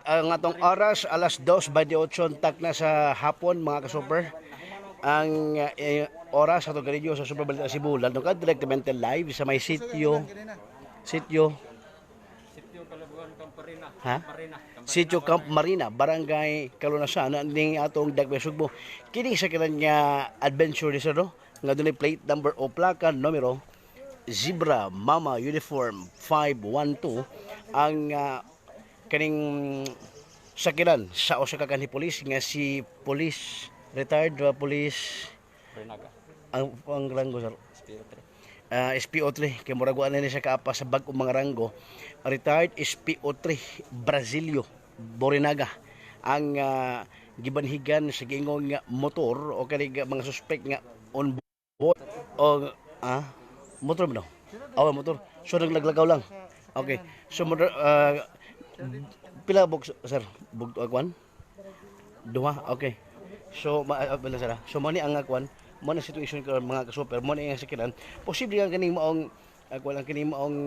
Ang atong oras, alas 2:28 tak na sa hapon, mga ka-super. Ang oras sa atong radio sa Super Balita Cebu, lalo ka direktamente live sa may sitio sitio Sitio Kalabuan, Camparina. Ha? Marina. Sitio Camp Marina, Barangay Kalunasan, ning atong Dagbe Sugbo. Kini sa kilan nga adventure ni sir, no? Nga dunay plate number o plaka numero Zebra Mama Uniform 512 ang kaning sakiran sa usa ka kanhi pulis nga si police retired police Renaga. Ang ranggo, sir? SPO3. SPO3 kay murag wa na ni siya kaapa sa bag-ong mga ranggo. Retired SPO3 Brasilio Borinaga ang gibanhigan sa giingong nga motor o kani nga mga suspect nga on board o motor ba, no? Oh, motor. So naglaglagaw lang. Okay, so motor, pila box, sir? Bugto kwan, duha. Okay, so ma sir, ah. So mo ni ang kwan, mo na situation karon, mga kasuper. Mo ni ang sakiran. Posible ang kaning maong kwan, ang kaning maong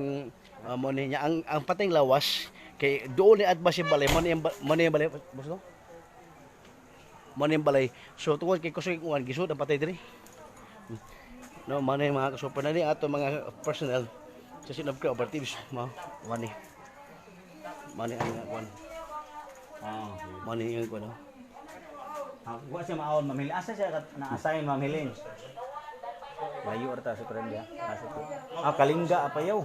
mo ni niya ang pateng lawas kay doon ni adba si balay. Mo ni ang balay, boss, no? Mo ni ang balay. So tungod kay kusog kuan, gisud ang patay diri, no? Mo ni, mga kasuper, na ni ato mga personnel sa scene of crime operatives. Mo ni ang kuan. Mo ni ang kuan, no? Ah, wa siya maawon, Ma'am Helen. Asa siya na-assign, Ma'am Helen? Layo ra ta super dia. Asa to? Ah, Kalinga apayaw.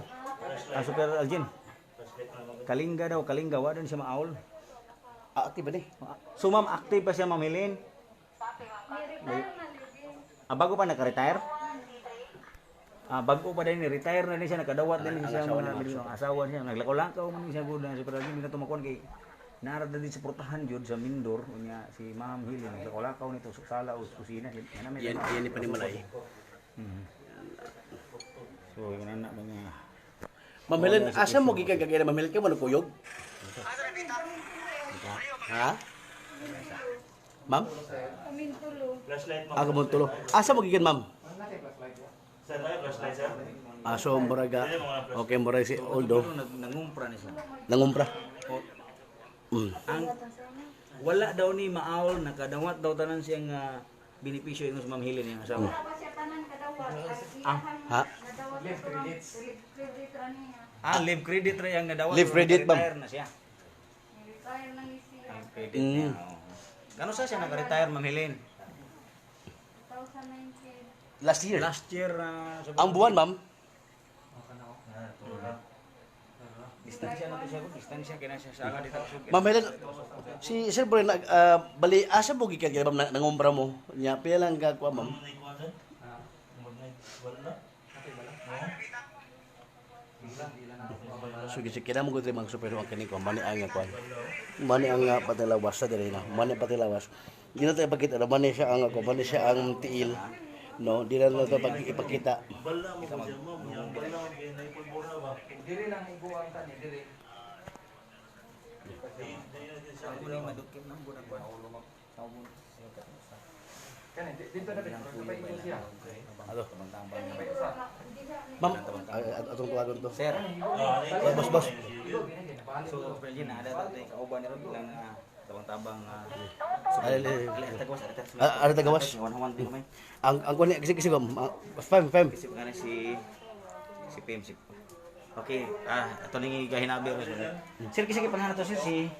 Ah, Super Aljin. Kalinga daw, Kalinga wa din siya maawol. Ah, active ba ni? So ma'am, active pa siya, Ma'am Helen? Ah, bago pa naka-retire? Ah, bago pa din retire na din siya, nakadawat din siya mga ang asawa niya, naglakaw-lakaw man siya gud na Super Aljin, di na tumakuan kay naara na din sa portahan jud sa Mindor unya si Ma'am Helen naglakaw-lakaw nito sa sala o sa kusina yan na may Yan yan ni panimalay. So yun na mga Ma'am Helen, asa mo gikan kagaya, Ma'am Helen, ka mo nagkuyog? Ha? Ma'am? Ah, Kamuntulo. Asa mo gikan, ma'am? Ah, so muraga. Okay, murag si Oldo. Pero nangumpra ni siya. Nangumpra. O, ang wala daw ni maawol, nakadawat daw tanan siyang benepisyo ingon sa Ma'am Helen yung asawa. Ah, ha? Ah, live credit ra yang nadawat. Live credit, ma'am. Retire na siya. Live credit niya. Oo. Kano sa siya naka-retire, Ma'am Helen? Last year. Last year Ang buwan, ma'am? Distansya na to siya ko, distansya kay na siya sa ala dito sa Ma'am Helen, si Sir Brian, bali, asa mo gikan kay ma'am, nangumpra mo? Nya, pila lang ka kuha, ma'am? So gisi kina mo gud mga super ang kini ko mani ang kuan. Mani ang patilawas sa diri na. Mani patilawas. Di na tayo ipakita na mani siya ang ako, mani siya ang tiil. No, di na nato pag ipakita. Diri lang iguang tani diri. Kani dito na kapay igo siya. Alo. Kapay usa. Ma'am, atong tawagon to. Sir, Oh, boss, boss. Igo gini gini. So Super Jin, ada tayo kauban ni Rob ilang tabang-tabang Ali, ali, ali. Tagawas, ada tagawas. Ah, ada tagawas. Wan-wan din kami. Ang kuan ni kasi kasi ma'am, fam fam. Kasi nga si si Pim si. Okay, ato ning gahinabi ro. Sir, kasi pangalan to sir si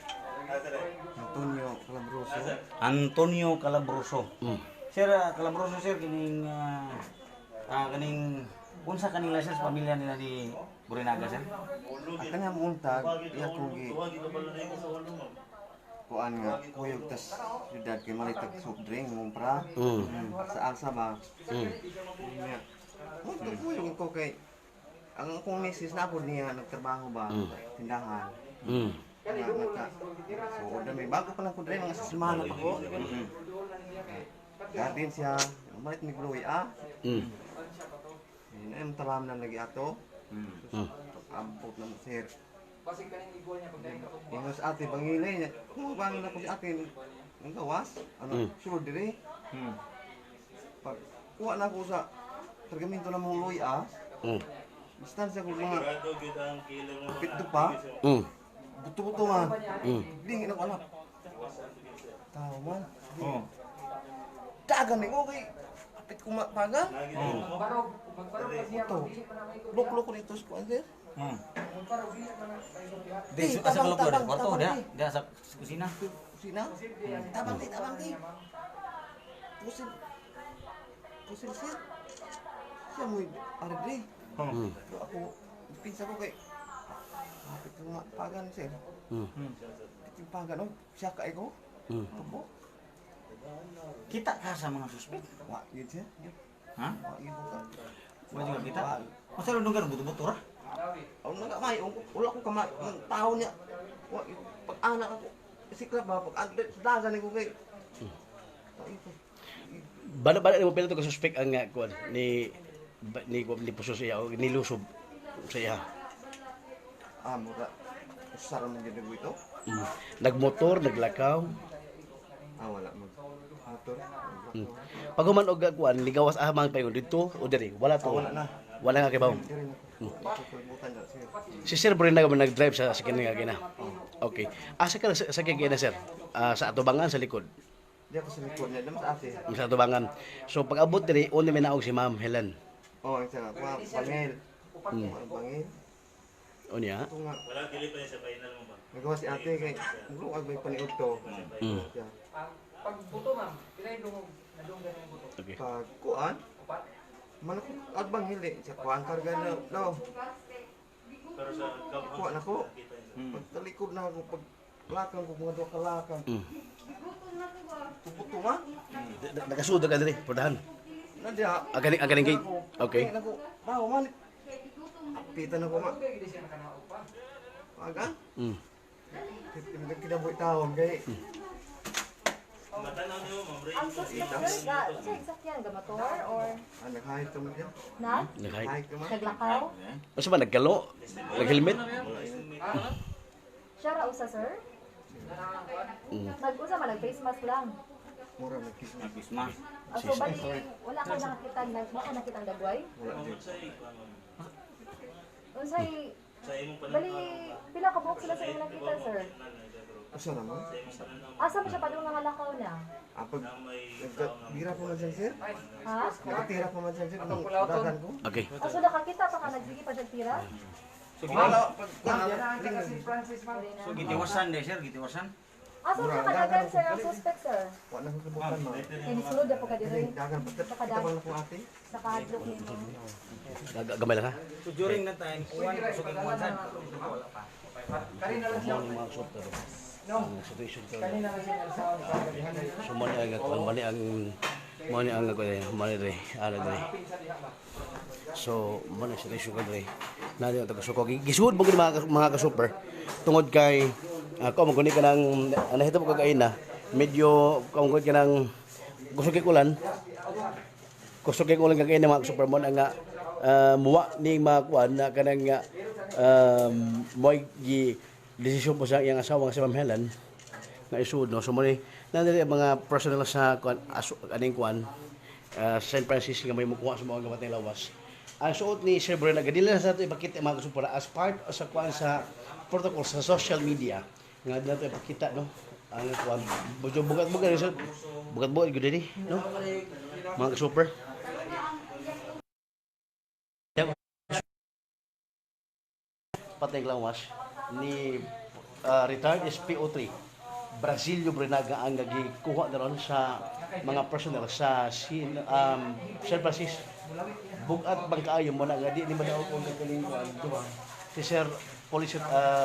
Antonio Calabroso. Antonio Calabroso. Sir Calabroso sir, kining kaning unsa kanila sir sa pamilya nila ni Burinaga, sir? Ang kanyang untag, iya kong gi kuan nga kuyog tas syudad kay malit tag soft drink ngumpra. Sa asa ba? Nya. Unto kuyog ko kay ang akong misis na po niya nagtrabaho ba tindahan. Nga naka so order may bago pa lang ko dre mga sa semana pa ko. Garden siya, malit mi gluy ah. Yun ang talam na lagi ato. Abot na mo, sir. Basig kaning igwa niya pag dahil ka kumuha. Ingos ate bangilay niya. Kung bangil ako si ate ang gawas, ano, sulod dire. Pag kuha na ako sa kargaminto na mong luy ah. Distansya ko mga pito pa. Buto-buto man. Di na ko alam. Tao man. Oh. Dagan ni ko kay apit ko mapagan. Oh. Buto. Lok-lok ko dito sa kuan sir. Di sa Tabang, kalog ko tabang, kwarto tabang, dia. di. Dia sa kusina. Kusina. Tabang ti, tabang ti. Pusil. Pusil sir. Siya mo arigre. Oh. Pero ako, pinsa ko kay apit ko mapagan sir. Apit yung pagan oh. Siya kay ko. Tubo. Kita ka sa mga suspek. Wa yun siya. Ha? Wa yun ko. Wa juga kita. Masa lu nunggu buto-buto ra? Ako nagamay, wala ko kamay, ang tao niya. Wa, pag anak ako, siklab ba, pag anak, sa dagan ko kay. Ay, ko. Bala-bala nimo pila to ka suspect ang kuan ni ni ni puso sa iya o nilusob sa iya. Ah, mura. Usara man gid ito. Nagmotor, naglakaw. Ah, wala mag motor. Pag human og kuan ligawas amang paingon dito o diri, wala to. Ah, wala na. Wala nga kibaw. Diri na ko. Ito na sir. Si Sir Brenda ba nag-drive sa sakyan nga gina? Okay. Asa ka sa sakyan gina sir? Ah, sa atubangan sa likod. Di ako sa likod niya, dama sa ate. Sa atubangan. So pag abot diri una may naog si Ma'am Helen. Oh, isa nga, kuha, bangil. Kuha, bangil. Unya. Ito nga. Nagawa si ate kay, mulo kag may paniod to. Siya. Pag buto ma'am, pila yung dungog, nadunggan yung buto. Okay. Pag kuan, man ako, at bangil eh. Sa kuan karga na, no. Kuan ako. Pagtalikod na ako, pag lakang ko, mga duha ka lakang. Tubuto ma? Nakasud ka diri, pordahan. Nandiya. Ang galing ang galing gate. Okay. Ako, bawo man. Pitan ako ma. Aga? Kinabuhi taon kay. Ang suspect sir, ga, sa sakyan ga motor or Ah, nag-hike ka man niya. na Nag-hike. Hike ka man. naglakaw? Asa ba nagkalo? Nag-helmet? Siya ra usa sir? Nag-usa man nag face mask lang. Mura nag-kiss na. Christmas. Ah, so bali wala ka nakita nag wala ka nakita dagway? Wala din. Unsay bali pila ka buok sila sa imong nakita sir? Usa na mo? Asa man siya padung nga lakaw na? Ah, pag nagtira pa man siya, sir. Ha? Nagtira pa man siya, sir. Anong dagan ko? Okay. Ah, so nakakita pa ka nagsige pa siya tira? So Wala, pag Yan si Francis ma'am. So gitiwasan de sir, gitiwasan. Asa man siya kadagan sir ang suspect sir? Wala na ko kabutan ma. Kay nisulod na po ka diri Dagan, pag kita pa na ko ate. sa kahadlok nimo. Gamay lang ha. So during that time, uwan so kuwan sad. Wala pa. Kanina lang siya. Mo ni mga super. No. Ang situation to. Kanina lang siya asawa ni Kagabihan. So mo ni ang kuan, mo ni ang mo ni ang kuan, mo ni diri, ara diri. Pinsa diha ba? So, mo na situation ko diri. Na di taga suko. Gisuod mo gud mga ka-super tungod kay ako mo guni ka ng nahitabo kag na medyo kaungkod ka ng kusog kay ulan. Kusog kay ulan kag mga ka-super mo na nga muwa ni mga kuan na kanang mo'y gi desisyon po sa iyang asawa nga si Ma'am Helen nga isuod no. So mo ni nandiri ang mga personnel sa kuan aso, aning kuan St. Francis nga may mukuha sa mga gamatay lawas. Ang suot ni Sir Brena, dili na sa ato ipakita mga kasupara as part sa kuan sa protocol sa social media nga di nato ipakita no ang kuan medyo bugat-bugat ni sir bugat-bugat gyud ni no mga kasuper. Patay lawas ni retired SPO3 Brasilio Brenaga ang nagikuha na ron sa mga personnel sa San Francis. Bugat bang kaayo mo na nga di ni madaog og kagaling kuan duha si Sir Police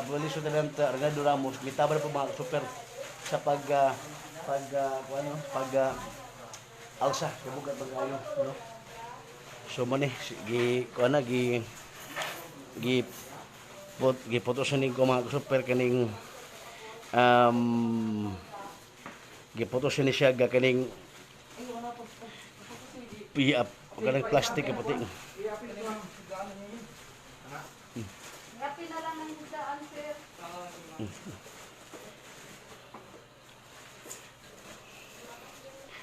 Police Lieutenant Renato Ramos mitabang po mga super sa pag pag kuan no pag alsa kay bugat bang kaayo no. So mo ni gi kuan na gi gi pot giputos ni ko mga super kaning giputos ni siya ga kaning pi up kaning plastic ka puti. Ngapi na lang ng daan sir.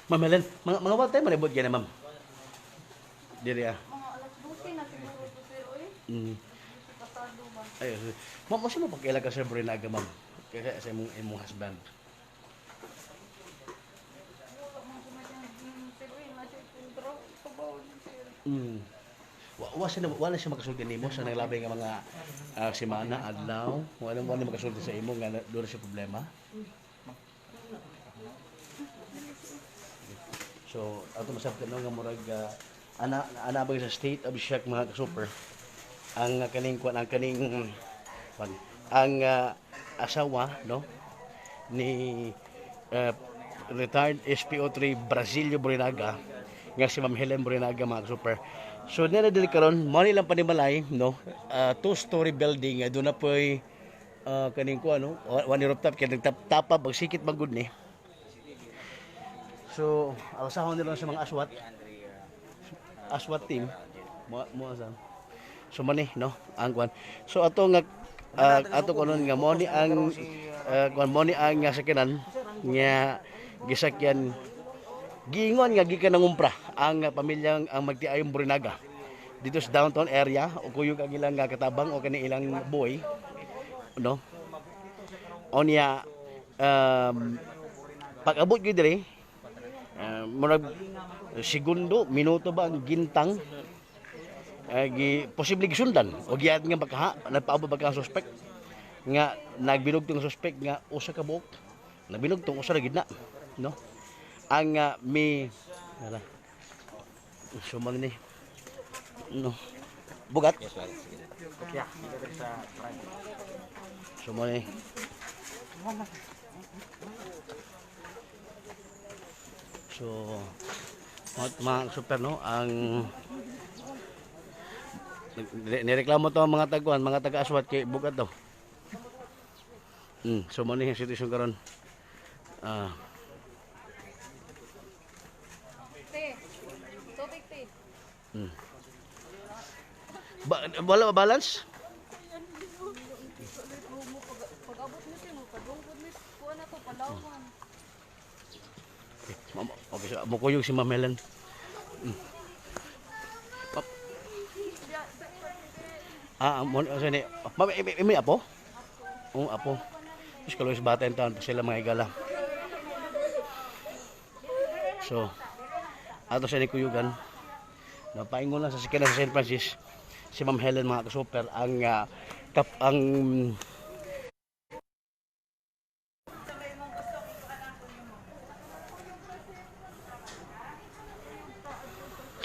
Ma'am Helen, mga what time manibot gyud na ma'am? Diri ah. Mga alas 12 na siguro to sir, oy. Pasado ba? Ay, ma'am, mo pagkaila ka sa Borinaga, ma'am? Kaya sa imong husband. Mm. Wala siya makasulti nimo sa naglabay nga mga semana, adlaw, wala wala makasulti sa imo nga doon siya problema. So, ato masabtan no nga murag ana ana ba sa state of shock mga ka-super. Ang kaning kuan ang kaning kuan ang asawa no ni retired SPO3 Brasilio Borinaga nga si Ma'am Helen Borinaga mga ka-super. So nila dili karon mo ni lang panimalay no, two-story building doon na po'y kaning kuan no, one rooftop kay nagtap-tapa bagsikit man gud ni. So alsahon nila sa mga aswat aswat team mo mo asa. So mani no ang kuan. So ato nga ato kunon nga mo ni ang kuan mo ni ang nga sakyanan nga gisakyan giingon nga gikan nangumpra ang pamilyang ang magtiayong Borinaga dito sa downtown area o kuyog ang ilang katabang o kani ilang boy no. Onya pag-abot gyud diri murag segundo minuto ba ang gintang posible gisundan o giad nga baka nagpaabot ba ka ang suspect nga nagbinugtong suspect nga usa ka buok nabinugtong usa ra gid na no ang mi wala suman ni no bugat suman ni. So mga super no ang nireklamo to ang mga taguan, mga taga-aswat kay bugat daw. So mo ni ang sitwasyon karon. Te. Tubig te. Wala ba balance? Pag-abot ni te mo, padungkod ni kuha na to palawan. Okay, okay so mukuyog si Ma'am Helen. Mo so ni Ma'am, imi apo? Oo, apo. Diyos ko, Luis, bata yung taon pa sila mga igala. So, ato sa nikuyugan, napaingon lang sa sikina sa St. Francis, si Ma'am Helen mga kasuper, ang ang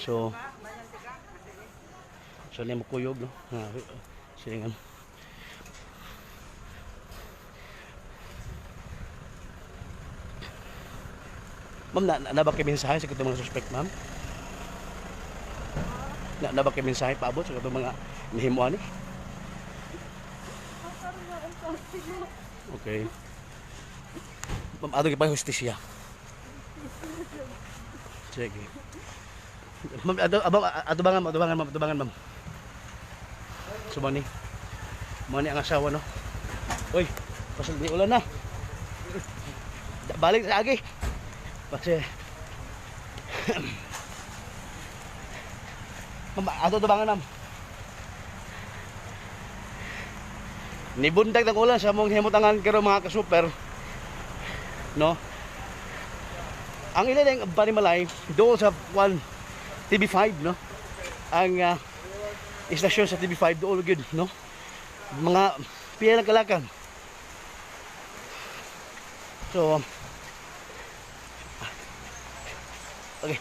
so so niya makuyog no. Silingan. Ma'am, na ba kayo mensahe sa katong mga suspect, ma'am? Na ba kayo mensahe paabot sa katong mga nihimuan ni? Okay. Ma'am, ato pa hustisya. Sige. Ma'am, ato bangan, ma'am, ato bangan, ma'am, ato bangan, ma'am. So, mani. Mani ang asawa, no? Uy, pasal ni ulan na. Balik sa agi. Kasi ma'am, ato tubangan, ma'am. Nibundag ng ulan sa mong himutangan karon mga kasuper. No? Ang ilan ang panimalay doon sa 1 TV5, no? Ang istasyon sa TV5 doon gyud, no? Mga pila lang kalakan. So okay.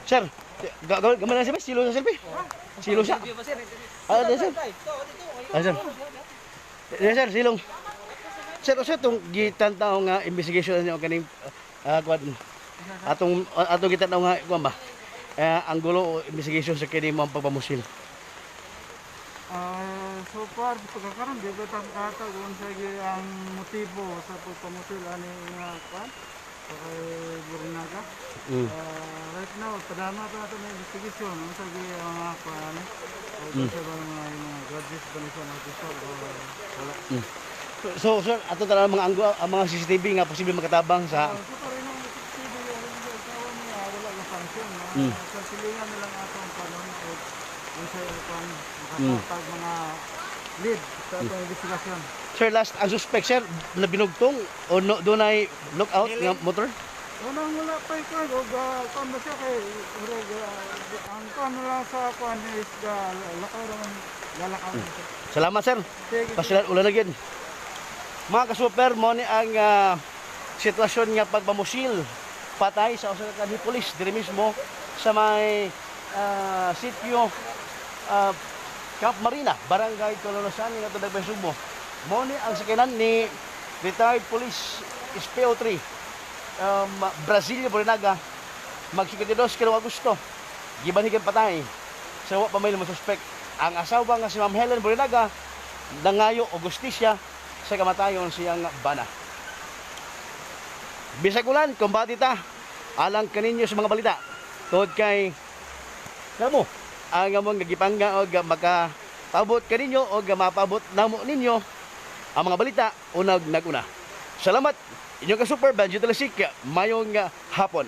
Sir, gamay na selfie, silo sa selfie. Silo siya. Sir. Sir. Sir, silong. Sir, usa tong gitan-taw nga investigation niyo kaning kuan atong atong gitan-aw nga kuan ba? Anggulo o investigation sa kini mo ang pagpamusil. So far, pagkakaroon, di ba tangkata kung sa ang motibo sa pagpamusil ani nga kwan sa kay Borinaga. Right now, padama pa nato ng investigation unsa gyud ang mga kwan. O sa ba mga graduates ba ni sa officer o wala. So sir, ato tanan mga anggo ang mga CCTV nga posible makatabang sa So pa rin ang CCTV ang asawa niya wala na function. Sa silingan nilang atong kanon o Unsa kuan makatapag mga lead sa atong investigasyon. Sir, last ang suspect sir na binugtong o no, dunay lookout nga motor? Unang wala pa kuan og kuan ba siya kay murag ang kuan na lang sa kuan is lakaw ra man lalakaw man siya. Salamat sir. Sige. Pasilan ulan na gyud. Mga kasuper, mo ni ang sitwasyon nga pagpamusil patay sa usa ka pulis diri mismo sa may sitio Camp Marina, Barangay Tololosan, nga Dagbayan, Sugbo. Mo ni ang sakyanan ni retired police SPO3 Brasilio Borinaga mag 52 karong Agosto. Gibanhigan patay sa wa pa may suspect. Ang asawa nga si Ma'am Helen Borinaga nangayo og hustisya sa kamatayon siyang bana. Bisag ulan, kumbati ta. Alang kaninyo sa mga balita. Tuod kay namo ang among gipangga og makapaabot kaninyo og mapaabot namo ninyo ang mga balita unag naguna. Salamat inyong ka-super Benji Talasik, mayong hapon.